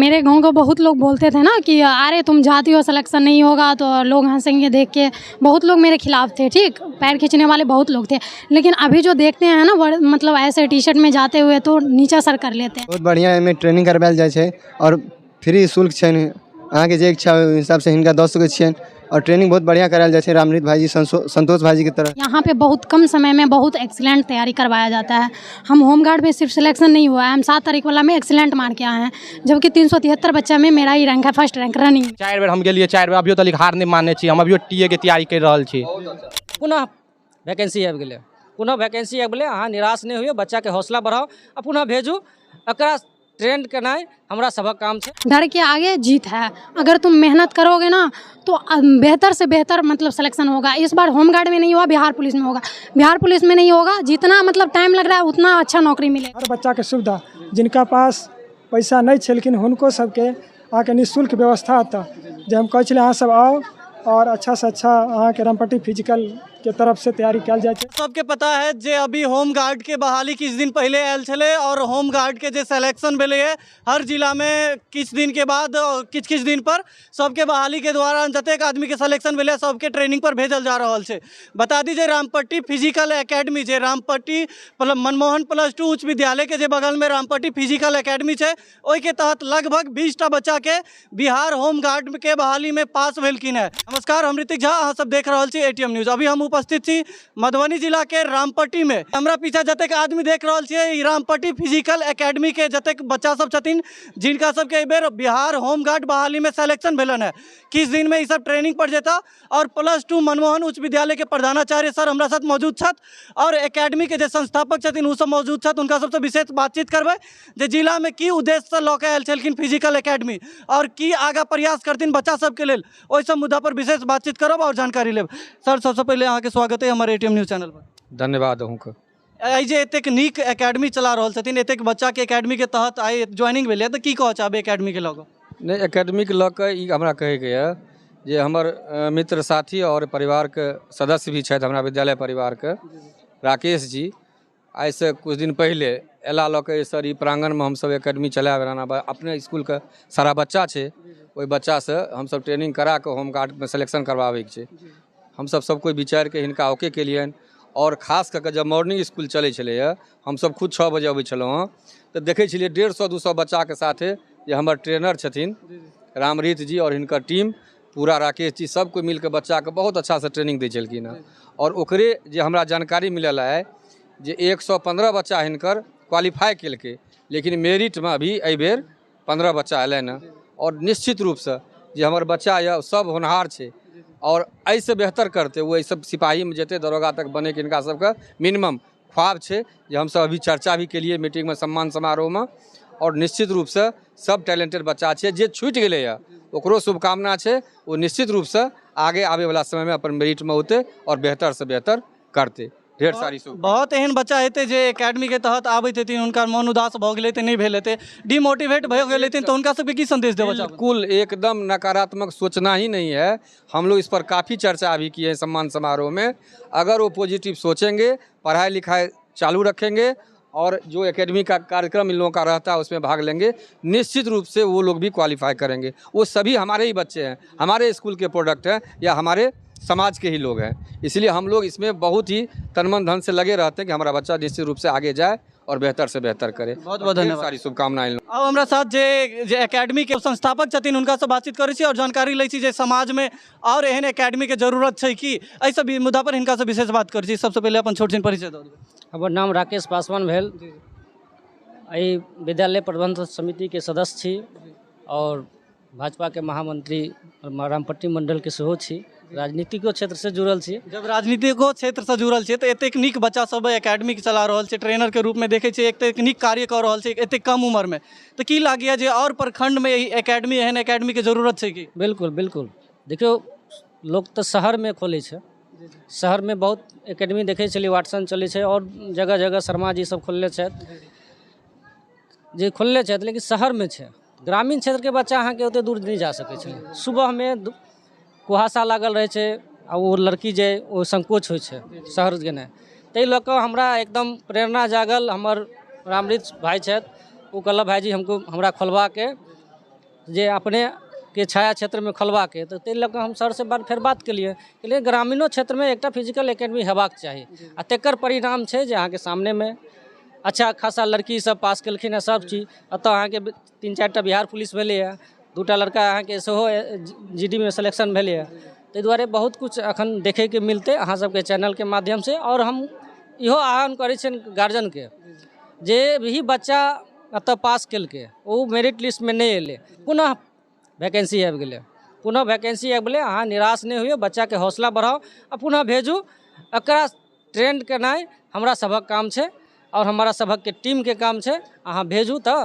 मेरे गांव को बहुत लोग बोलते थे ना कि अरे तुम जाती हो, सिलेक्शन नहीं होगा, तो लोग हंसेंगे देख के। बहुत लोग मेरे खिलाफ थे, ठीक, पैर खींचने वाले बहुत लोग थे। लेकिन अभी जो देखते हैं ना, मतलब ऐसे टी शर्ट में जाते हुए तो नीचा सर कर लेते हैं। बहुत बढ़िआँ एहिमे ट्रेनिंग करवायल जाइ छै आओर फ्री शुल्क छनि। अहाँके जे इच्छा ओहि हिसाबसँ हिनका दऽ सकै छियनि आओर ट्रेनिंग बहुत बढ़िआँ करायल जाइ छै रामरीत भाईजी, संतोष भाईजीके तरफ। यहाँ पे बहुत कम समय में बहुत एक्सीलेंट तैयारी करवाया जाता है। हम होमगार्ड में सिर्फ सिलेक्शन नहीं हुआ है, हम 7 तारीख वाला में एक्सीलेंट मार के आए हैं, जबकि 373 बच्चा में मेरा ही रैंक है, फर्स्ट रैंक रनिंग में। 4 बेर हम गेलियै, 4 बेर। अभियो तक हार नहि मानने छी हम, अभियो टीए के तैयारी करि रहल छी। पुनः वैकेंसी आबि गेलै, पुनः वैकेंसी आबि गेलै। अहाँ निराश नहि होइए, बच्चाके हौसला बढ़ाउ आ पुनः भेजू। एकरा ट्रेंड केनाइ हमरा सभक काम छै। डर के आगे जीत है। अगर तुम मेहनत करोगे ना तो बेहतर से बेहतर मतलब सिलेक्शन होगा। इस बार होमगार्ड में नहीं हुआ, बिहार पुलिस में होगा। बिहार पुलिस में नहीं होगा, जितना मतलब टाइम लग रहा है उतना अच्छा नौकरी मिलेगा। हर बच्चाके सुविधा, जिनका पास पैसा नहि छै लेकिन हुनको सबके अहाँके निःशुल्क व्यवस्था एतऽ जे हम कहै छलियै, अहाँ सब आउ आओर अच्छासँ अच्छा अहाँके रामपट्टी फिजिकलके तरफसँ तैयारी कयल जाइ छै। सबके पता है जे अभी होम गार्ड के बहाली किछु दिन पहिले आयल छलै और होम गार्ड के जे सिलेक्शन भेलै है, हर जिलामे किछु दिन के बाद किछु किछु दिन पर सबके बहाली के द्वारा जतेक आदमी के सिलेक्शन भेलै, सबके ट्रेनिंग पर भेजल जा रहल छै। बता दी जे रामपट्टी फिजिकल एकेडमी, जे रामपट्टी मनमोहन +2 उच्च विद्यालय के जे बगल में रामपट्टी फिजिकल एकेडमी छै, ओहिके तहत लगभग 20टा बच्चा के बिहार होम गार्ड के बहाली में पास भेलखिन है। नमस्कार, हम ऋतिक झा, अहाँ सब देख रहल छी एटीएम न्यूज। अभी हम उपस्थित छी मधुबनी जिला के रामपट्टी में। हमरा पीछा जतेक आदमी देख रहल छियै, ई रामपट्टी फिजिकल एकेडमी के जतेक बच्चा सब छथिन, जिनका सबके एहि बेर बिहार होमगार्ड बहाली में सिलेक्शन भेलन है। किछु दिन में ई सब ट्रेनिंग पर जेता और +2 मनमोहन उच्च विद्यालय के प्रधानाचार्य सर हमरा साथ मौजूद छथि और एकेडमी के जे संस्थापक छथिन ओ सब मौजूद छथि। हुनका सबसँ विशेष बातचीत करबै जे जिला में की उद्देश्यसँ लऽ के आयल छलखिन फिजिकल एकेडमी और की आगाँ प्रयास करथिन बच्चा सबके लेल। ओहि सब मुद्दा पर विशेष बातचीत करब और जानकारी लेब। सर, सबसँ पहिले अहाँके स्वागत है हमर एटीएम न्यूज चैनल पर। धन्यवाद अहूँके। एहि जे एतेक नीक एकेडमी चला रहल छथिन, एतेक बच्चाके एकेडमीके तहत आइ ज्वाइनिंग भेलै, तऽ की कहऽ चाहबै एकेडमीके लऽ कऽ? नहि, एकेडमीके लऽ कऽ ई हमरा कहैके यऽ जे हमर मित्र, साथी आओर परिवारके सदस्य भी छथि, हमरा विद्यालय परिवारके राकेश जी आइसँ किछु दिन पहिले अयला लऽ कऽ, सर, ई प्राङ्गणमे हमसब एकेडमी चलायब एना, अपने इसकुलके सारा बच्चा छै, ओहि बच्चासँ हमसब ट्रेनिंग करा कऽ होमगार्डमे सिलेक्शन करबाबैके छै। हमसब सब कोइ विचारिके हिनका ओके केलियनि। आओर खास कऽ कऽ जब मॉर्निंग इसकुल चलै छलैए, हमसब खुद 6 बजे अबै छलहुँ हँ तऽ देखै छलियै 150 200 बच्चाके साथे जे हमर ट्रेनर छथिन रामरीत जी आओर हिनकर टीम पूरा, राकेश जी, सब कोइ मिलके बच्चाके बहुत अच्छासँ ट्रेनिंग दै छलखिन हँ। आओर ओकरे जे हमरा जानकारी मिलल आइ जे 115 बच्चा हिनकर क्वालिफाइ केलकै, लेकिन मेरिटमे अभी एहिबेर 15 बच्चा अयलनि हँ। आओर निश्चित रूपसँ जे हमर बच्चा यऽ सब होनहार छै आओर एहिसँ बेहतर करतै ओ। एहिसँ सिपाहीमे जेतै, दरोगा तक बनैके हिनका सबके मिनिमम ख्वाब छै, जे हमसब अभी चर्चा भी केलियै मीटिंगमे, सम्मान समारोहमे। आओर निश्चित रूपसँ सब टैलेंटेड बच्चा छै। जे छूटि गेलैए ओकरो शुभकामना छै, ओ निश्चित रूपसँ आगे आबैवला समयमे अपन मेरिटमे औतै आओर बेहतरसँ बेहतर करतै। ढेर सारी शुभ बहुत एहन बच्चा हेतै जे एकेडमीके तहत आबैत हेथिन, हुनका मन उदास भऽ गेल हेतै, नहि भेल हेतै, डिमोटिवेट भऽ गेल हेथिन, तऽ हुनका सबके की संदेश देबऽ चाहबै? बिल्कुल, एकदम नकारात्मक सोचना ही नहीं है। हम लोग इस पर काफ़ी चर्चा अभी की है सम्मान समारोह में। अगर वो पॉजिटिव सोचेंगे, पढ़ाई लिखाई चालू रखेंगे और जो एकेडमी का कार्यक्रम इन लोगों का रहता है उसमें भाग लेंगे, निश्चित रूप से वो लोग भी क्वालिफाई करेंगे। वो सभी हमारे ही बच्चे हैं, हमारे स्कूल के प्रोडक्ट हैं या हमारे समाज के ही लोग हैं। इसलिए हम लोग इसमें बहुत ही तन मन धन से लगे रहते हैं कि हमारा बच्चा निश्चित रूप से आगे जाए और बेहतर से बेहतर करे। बहुत बहुत ढेर धन्यवाद। सारी शुभकामनाएं इन लोगों आब हमरा साथ जे जे एकेडमी के संस्थापक छथिन, हुनकासँ बातचीत करै छी और जानकारी लै छी जे समाजमे आओर एहन एकेडमीके जरूरत छै कि। एहि सब मुद्दा पर हिनकासँ विशेष बात करै छी। सबसँ पहिले अपन छोट छिन परिचय दऽ दियौ। हमर नाम राकेश पासवान भेल। एहि विद्यालय प्रबंध समितिके सदस्य छी और भाजपाके महामंत्री रामपट्टी मण्डलके सेहो छी। राजनीतिको क्षेत्रसँ जुड़ल छी। जब राजनीतिको क्षेत्रसँ जुड़ल छियै तऽ एतेक नीक बच्चा सब एकेडमी चला रहल छै, ट्रेनरके रूपमे देखै छियै, एतेक नीक कार्य कऽ रहल छै एतेक कम उमरमे, तऽ की लागैए जे आओर प्रखण्डमे ई एकेडमी, एहन एकेडमीके जरूरत छै कि? बिल्कुल बिल्कुल। देखियौ, लोक तऽ शहरमे खोलै छै। शहरमे बहुत एकेडमी देखै छलियै, वाटसन चलै छै आओर जगह जगह शर्मा जी सब खोलने छथि, जे खोलने छथि, लेकिन शहरमे छै। ग्रामीण क्षेत्रके बच्चा अहाँके ओतेक दूर नहि जा सकै छै। सुबहमे कुहासा लागल रहै छै आ ओ लड़की जे ओ संकोच होइ छै शहर गेनाइ। ताहि लऽ कऽ हमरा एकदम प्रेरणा जागल। हमर रामरीत भाइ छथि, ओ कहलक, भाइजी, हमको हमरा खोलबाके जे अपनेके छाया क्षेत्रमे खोलबाके, तऽ ताहि लऽ कऽ हम सरसँ बात फेर बात केलियै, कहलियै ग्रामीणो क्षेत्रमे एकटा फिजिकल एकेडमी हेबाक चाही। आ तकर परिणाम छै जे अहाँके सामनेमे अच्छा खासा लड़की सब पास केलखिन हँ सब चीज। एतऽ अहाँके 3-4 टा बिहार पुलिस भेलैए, 2 टा लड़का अहाँके सेहो जीडीमे सिलेक्शन भेलैए। ताहि दुआरे बहुत किछु एखन देखैके मिलतै अहाँ सबके चैनलके माध्यमसँ। आओर हम इहो आह्वान करै छियनि गार्जियनके, जे भी बच्चा एतऽ पास केलकै, ओ मेरिट लिस्टमे नहि एलै, पुनः वैकेन्सी आबि गेलै, पुनः वैकेन्सी आबि गेलै, अहाँ निराश नहि होइयौ। बच्चाके हौसला बढ़ाउ आ पुनः भेजू। एकरा ट्रेंड केनाइ हमरा सभक काम छै आओर हमरा सभके टीमके काम छै। अहाँ भेजू, तऽ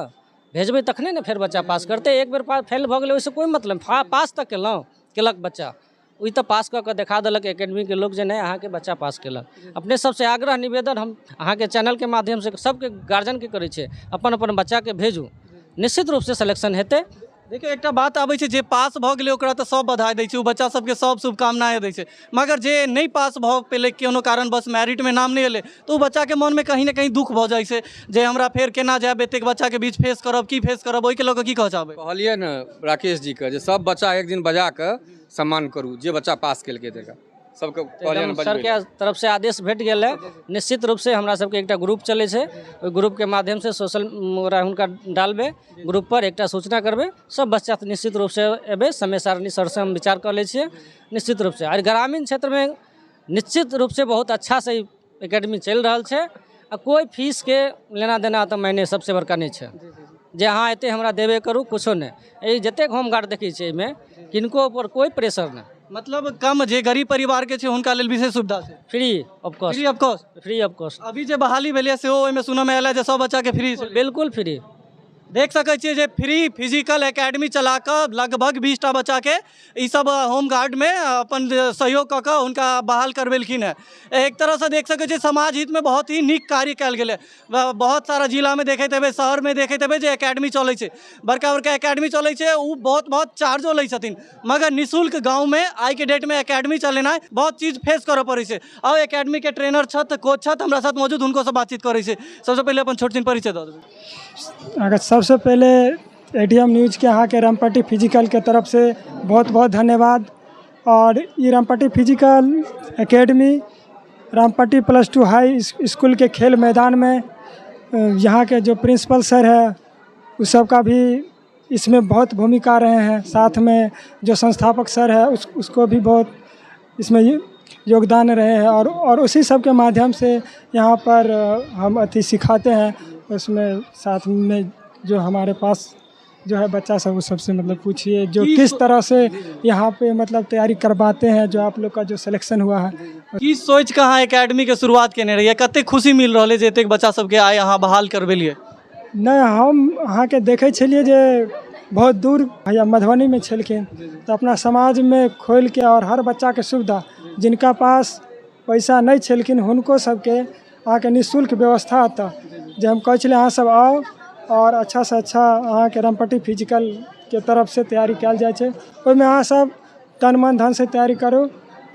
भेजबै तखने ने फेर बच्चा पास करतै। एक बेर फेल भऽ गेलै, ओहिसँ कोइ मतलब? पास तऽ केलहुँ, केलक बच्चा। ओहि तऽ पास कऽ कऽ देखा देलक एकेडमीके लोक जे नहि, अहाँके बच्चा पास केलक। अपने सबसँ आग्रह निवेदन हम अहाँके चैनलके माध्यमसँ सबके गार्जियनके करै छियै, अपन अपन बच्चाके भेजू, निश्चित रूपसँ सिलेक्शन हेतै। देखियौ, एकटा बात आबै छै, जे पास भऽ गेलै ओकरा तऽ सब बधाई दै छै, ओ बच्चा सबके सब शुभकामनाएँ दै छै, मगर जे नहि पास भऽ पेलै, कोनो कारणवश मैरिटमे नाम नहि एलै, तऽ ओ बच्चाके मोनमे कहीं ने कहीं दुःख भऽ जाइ छै जे हमरा फेर केना जायब, एतेक बच्चाके बीच फेस करब, की फेस करब? ओहिके लऽ कऽ की कहऽ चाहबै? कहलियै ने राकेश जीके जे सब बच्चा एक दिन बजा कऽ सम्मान करू, जे बच्चा पास केलकै तकरा सबके कहलियै ने। एकदम। सरके बजबै। तरफसँ आदेश भेट गेल है। निश्चित रूपसँ हमरा सबके एकटा ग्रुप चलै छै, ओहि ग्रुपके माध्यमसँ सोशल ओकरा हुनका डालबै, ग्रुप पर एकटा सूचना करबै, सब बच्चा निश्चित रूपसँ एबै। समय सारणी सरसँ हम विचार कऽ लै छियै। निश्चित रूपसँ आओर ग्रामीण क्षेत्रमे निश्चित रूपसँ बहुत अच्छासँ ई एकेडमी चलि रहल छै आ कोइ फीसके लेना देना तऽ मायने सबसँ बड़का नहि छै जे अहाँ एते हमरा देबे करू, कुछो नहि। ई जतेक होमगार्ड देखै छियै, एहिमे किनको ऊपर कोइ प्रेशर नहि। मतलब कम जे गरीब परिवारके छै, हुनका लेल विशेष सुविधा छै? Free of cost. Free of cost. Free of cost. अभी जे बहाली भेलै सेहो ओहिमे सुनयमे आयल जे सब बच्चाके फ्री छै। बिल्कुल फ्री। देख सकै छियै जे फ्री फिजिकल एकेडमी चला कऽ लगभग 20 टा बच्चाके ई सब होमगार्डमे अपन जे सहयोग कऽ कऽ हुनका बहाल करबेलखिन हेँ। एक तरहसँ देख सकै छियै, समाज हितमे बहुत ही नीक कार्य कयल गेलै। बहुत सारा जिलामे देखैत हेबै, शहरमे देखैत हेबै जे एकेडमी चलै छै, बड़का बड़का एकेडमी चलै छै, ओ बहुत बहुत चार्जो लै छथिन, मगर निःशुल्क गाँवमे आइके डेटमे एकेडमी चलेनाइ बहुत चीज फेस करऽ पड़ै छै। आओर एकेडमीके ट्रेनर छथि, कोच छथि हमरा साथ मौजूद, हुनको बातचीत करै छै। सबसँ पहिले अपन छोट छिन परिचय दऽ देबै। अहाँके सबसँ पहिले एडीएम न्यूजके, अहाँके रामपट्टी फिजिकलके तरफसँ बहुत बहुत धन्यवाद। आओर ई Rampatti physical academy Rampatti plus 2 high स्कूलके खेल मैदानमे यहाँ के जो प्रिंसिपल सर है, उस सब का भी इसमें बहुत भूमिका रहे हैं। साथ में जो संस्थापक सर है, उस उसको भी बहुत इसमें योगदान रहे हैं और उसी सब के माध्यम से यहाँ पर हम अथी सिखाते हैं। उसमें साथ में जो हमारे पास जो है बच्चा सब, उस सबसे मतलब पूछिए जो किस तरह से यहाँ पे मतलब तैयारी करवाते हैं, जो आप लोग का जो सिलेक्शन हुआ है। की सोचि कऽ अहाँ एकेडमीके शुरुआत केने रहियै? कतेक खुशी मिल रहल अइ जे एतेक बच्चा सबके आइ अहाँ बहाल करबेलियै? नहि, हम अहाँके देखै छलियै जे बहुत दूर भैया मधुबनीमे छलखिन, तऽ अपना समाजमे खोलिके आओर हर बच्चाके सुविधा, जिनका पास पैसा नहि छलखिन, हुनको सबके अहाँके निःशुल्क व्यवस्था एतऽ, जे हम कहै छलियै अहाँ सब आउ आओर अच्छासँ अच्छा अहाँके रामपट्टी फिजिकलके तरफसँ तैयारी कयल जाइ छै। ओहिमे अहाँ सब तन मन धनसँ तैयारी करू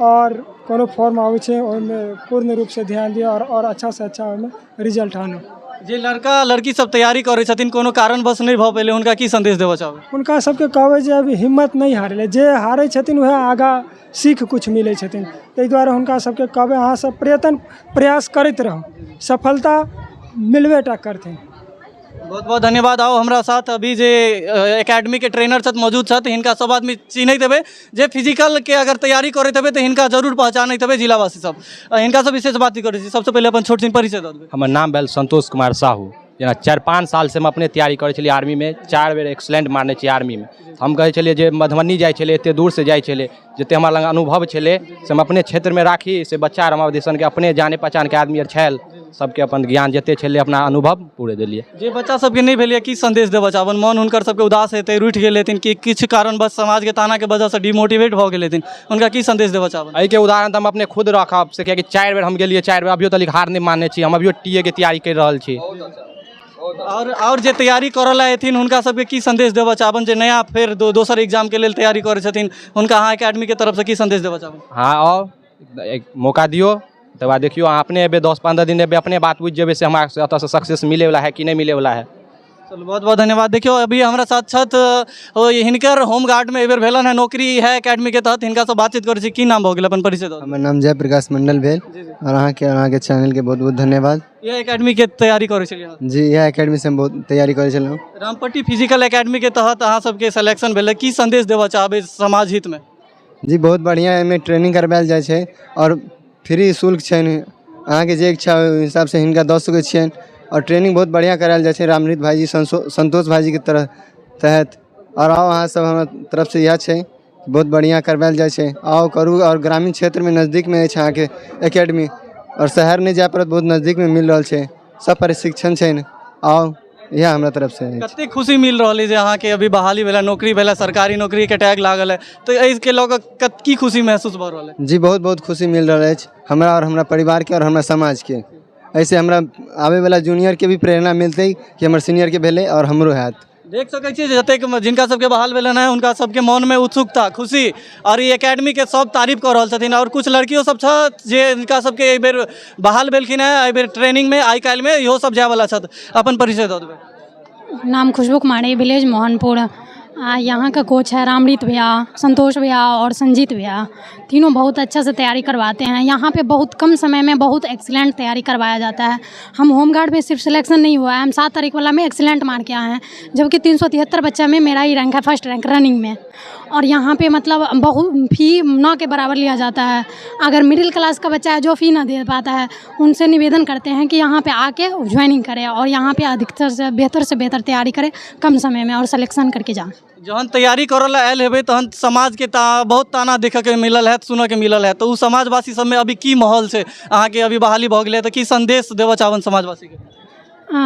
आओर कोनो फॉर्म आबै छै, ओहिमे पूर्ण रूपसँ ध्यान दियौ आओर अच्छासँ अच्छा ओहिमे रिजल्ट आनू। जे लड़का लड़की सब तैयारी करै छथिन, कोनो कारणवश नहि भऽ पेलै, हुनका की संदेश देबऽ चाहबै? हुनका सबके कहबै जे अभी हिम्मत नहि हारै लए। जे हारै छथिन, उएह आगाँ सीख कुछ मिलै छथिन। ताहि दुआरे हुनका सबके कहबै, अहाँ सब प्रयत्न प्रयास करैत रहू, सफलता मिलबे टा करथिन। बहुत बहुत धन्यवाद। आउ हमरा साथ, अभी जे एकेडमीके ट्रेनर छथि, मौजूद छथि, हिनका सब आदमी चिन्हैत हेबै। जे फिजिकलके अगर तैयारी करैत हेबै तऽ हिनका जरूर पहचानैत हेबै जिलावासी सब। हिनकासँ विशेष बातचीत करै छी। सबसँ पहिले अपन छोट छिन परिचय दऽ देबै। हमर नाम भेल संतोष कुमार साहू। जेना 4-5 सालसँ हम अपने तैयारी करै छलियै आर्मीमे, 4 बेर एक्सलेंट मारने छियै आर्मीमे। हम कहै छलियै जे मधुबनी जाइ छलै, एतेक दूरसँ जाइ छलै, जतेक हमरा लग अनुभव छलै से हम अपने क्षेत्रमे राखी, से बच्चा आर हमरा दिसनके अपने जाने पहचानके आदमी आर छल, सबके अपन ज्ञान जतेक छलै, अपना अनुभव पूरे देलियै। जे बच्चा सबके नहि भेलैए, की संदेश देबऽ चाहबनि? मन हुनकर सबके उदास हेतै, रूठि गेल हेथिन कि किछु कारणवश समाजके तानाके वजहसँ डिमोटिवेट भऽ गेल हेथिन, हुनका की संदेश देबऽ चाहबनि? एहिके उदाहरण तऽ हम अपने खुद रखब से, कियाकि 4 बेर हम गेलियै, 4 बेर। अभियो तक हार नहि मानने छी हम, अभियो टीए के तैयारी करि रहल छी। आओर जे तैयारी करऽ लए एथिन, हुनका सबके की संदेश देबऽ चाहबनि? जे नया फेर दोसर एग्जामके लेल तैयारी करै छथिन, हुनका अहाँ एकेडमीके तरफसँ की संदेश देबऽ चाहबनि? हँ, आउ, एक मौका दियौ, तकर बाद देखियौ। अहाँ अपने एबै, 10-15 दिन एबै, अपने बात बुझि जेबै से हमरा एतऽसँ सक्सेस मिलैवला है कि नहि मिलैवला है। चलू, बहुत बहुत धन्यवाद। देखियौ, अभी हमरा साथ छथि ओ हिनकर होमगार्डमे एहिबेर भेलनि हेँ नौकरी इएह एकेडमीके तहत। हिनकासँ बातचीत करै छी। की नाम भऽ गेल? अपन परिचय दऽ। हमर नाम जयप्रकाश मण्डल भेल आओर अहाँके चैनलके बहुत बहुत धन्यवाद। इएह एकेडमीके तैयारी करै छलियै अहाँ? जी, इएह एकेडमीसँ हम बहुत तैयारी करै छलहुँ। रामपट्टी फिजिकल एकेडमीके तहत अहाँ सबके सिलेक्शन भेलै, की संदेश देबऽ चाहबै समाज हितमे? जी, बहुत बढ़िआँ एहिमे ट्रेनिंग करबायल जाइ छै आओर फ्री शुल्क छनि। अहाँके जे इच्छा होइ, ओहि हिसाबसँ हिनका दऽ सकै छियनि आओर ट्रेनिंग बहुत बढ़िआँ करायल जाइ छै रामरीत भाइजी, संतोष भाइजीके तरह तहत। आओर आउ अहाँ सब, हमरा तरफसँ इएह छै, बहुत बढ़िआँ करबायल जाइ छै। आउ, करू। आओर ग्रामीण क्षेत्रमे नजदीकमे अछि अहाँके एकेडमी आओर शहर नहि जाय पड़त, बहुत नजदीकमे मिल रहल छै, सब प्रशिक्षण छै। आउ, इएह हमरा तरफसँ अछि। कतेक खुशी मिल रहल अइ जे अहाँके अभी बहाली भेलै, नौकरी भेलै, सरकारी नौकरीके टैग लागल है, तऽ एहिके लऽ कऽ की खुशी महसूस भऽ रहल है? जी, बहुत बहुत खुशी मिल रहल अछि हमरा आओर हमरा परिवारके आओर हमरा समाजके। एहिसँ हमरा आबैवला जूनियरके भी प्रेरणा मिलतै कि हमर सीनियरके भेलै आओर हमरो हैत। देख सकै छियै जे जतेक जिनका सबके बहाल भेलनि हेँ, हुनका सबके मोनमे उत्सुकता, खुशी आओर ई एकेडमीके सब तारीफ कऽ रहल छथिन। आओर किछु लड़कियो सब छथि जे हिनका सबके एहिबेर बहाल भेलखिन हेँ, एहिबेर ट्रेनिंगमे आइ काल्हिमे इहो सब जायवला छथि। अपन परिचय दऽ देबै। नाम खुशबू कुमारी, विलेज मोहनपुर। यहाँ का कोच है रामरीत भैया, संतोष भैया और संजीत भैया। तीनों बहुत अच्छा से तैयारी करवाते हैं। यहाँ पे बहुत कम समय में बहुत एक्सीलेंट तैयारी करवाया जाता है। हम होम गार्ड में सिर्फ सिलेक्शन नहीं हुआ है, हम 7 तारीख वाला में एक्सीलेंट मार के आए हैं, जबकि 373 बच्चा में मेरा ही रैंक है, फर्स्ट रैंक रनिंग में। और यहाँ पे मतलब बहुत फी न के बराबर लिया जाता है। अगर मिडिल क्लास का बच्चा है जो फ़ी ना दे पाता है, उनसे निवेदन करते हैं कि यहाँ पे आके ज्वाइनिंग करें और यहाँ पे अधिकतर से बेहतर तैयारी करें कम समय में और सिलेक्शन करके जाएँ। जहन तैयारी करऽ लए आयल हेबै, तहन समाजके ता बहुत ताना देखऽके मिलल हैत, सुनऽके मिलल हैत, तऽ ओ समाजवासी सबमे अभी की माहौल छै? अहाँके अभी बहाली भऽ गेलै, तऽ की संदेश देबऽ चाहबनि समाजवासीके?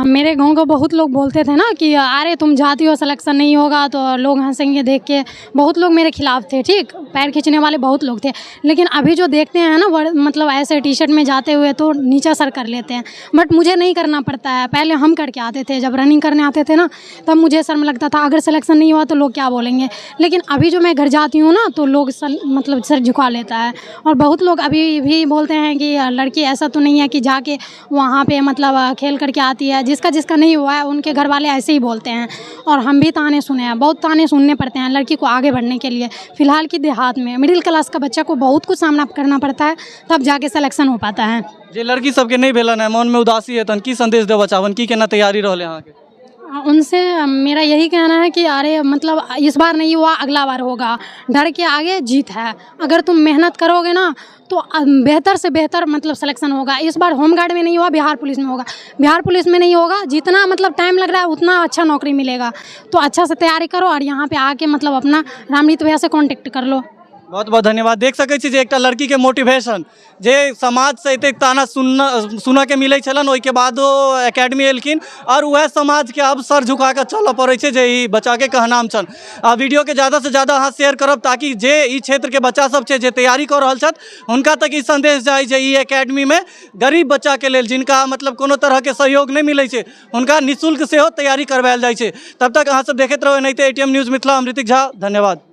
मेरे गांव को बहुत लोग बोलते थे ना कि अरे, तुम जाती हो, सिलेक्शन नहीं होगा तो लोग हंसेंगे देख के। बहुत लोग मेरे खिलाफ थे, ठीक, पैर खींचने वाले बहुत लोग थे। लेकिन अभी जो देखते हैं ना मतलब ऐसे टी शर्ट में जाते हुए, तो नीचा सर कर लेते हैं, बट मुझे नहीं करना पड़ता है। पहले हम करके आते थे। जब रनिंग करने आते थे ना, तब मुझे शर्म लगता था, अगर सिलेक्शन नहीं हुआ तो लोग क्या बोलेंगे। लेकिन अभी जो मैं घर जाती हूँ ना, तो लोग सर मतलब सर झुका लेता है और बहुत लोग अभी भी बोलते हैं कि लड़की ऐसा तो नहीं है कि जाके वहाँ पे मतलब खेल करके आती है। जिसका जिसका नहीं हुआ है, उनके घर वाले ऐसे ही बोलते हैं और हम भी ताने सुने हैं। बहुत ताने सुनने पड़ते हैं लड़की को आगे बढ़ने के लिए। फिलहाल की देहात में मिडिल क्लास का बच्चा को बहुत कुछ सामना करना पड़ता है, तब जाके सिलेक्शन हो पाता है। जे लड़की सबके नहि भेलनि हेँ, मोनमे उदासी हेतनि, की संदेश देबऽ चाहबनि? की केना तैयारी रहलै अहाँके? उनसे मेरा यही कहना है कि अरे, मतलब इस बार नहीं हुआ, अगला बार होगा। डर के आगे जीत है। अगर तुम मेहनत करोगे ना, तो बेहतर से बेहतर मतलब सिलेक्शन होगा। इस बार होम गार्ड में नहीं हुआ, बिहार पुलिस में होगा। बिहार पुलिस में नहीं होगा, जितना मतलब टाइम लग रहा है, उतना अच्छा नौकरी मिलेगा। तो अच्छा से तैयारी करो और यहाँ पे आके मतलब अपना रामनीत भैया से कांटेक्ट कर लो। बहुत बहुत धन्यवाद। देख सकै छी जे एकटा लड़कीके मोटिवेशन, जे समाजसँ एतेक ताना सुनऽके मिलै छलनि, ओहिके बादो एकेडमी एलखिन आओर उएह समाजके आब सर झुका कऽ चलऽ पड़ै छै जे ई बच्चाके कहनाम छनि। आ वीडियोके ज़्यादासँ ज़्यादा अहाँ शेयर करब, ताकि जे ई क्षेत्रके बच्चा सब छै, जे तैयारी कऽ रहल छथि, हुनका तक ई संदेश जाइ जे ई एकेडमीमे गरीब बच्चाके लेल, जिनका मतलब कोनो तरहके सहयोग नहि मिलै छै, हुनका निःशुल्क सेहो तैयारी करवायल जाइ छै। तब तक अहाँ सब देखैत रहू एनाहिते एटीएम न्यूज़ मिथिला। हम ऋतिक झा, धन्यवाद।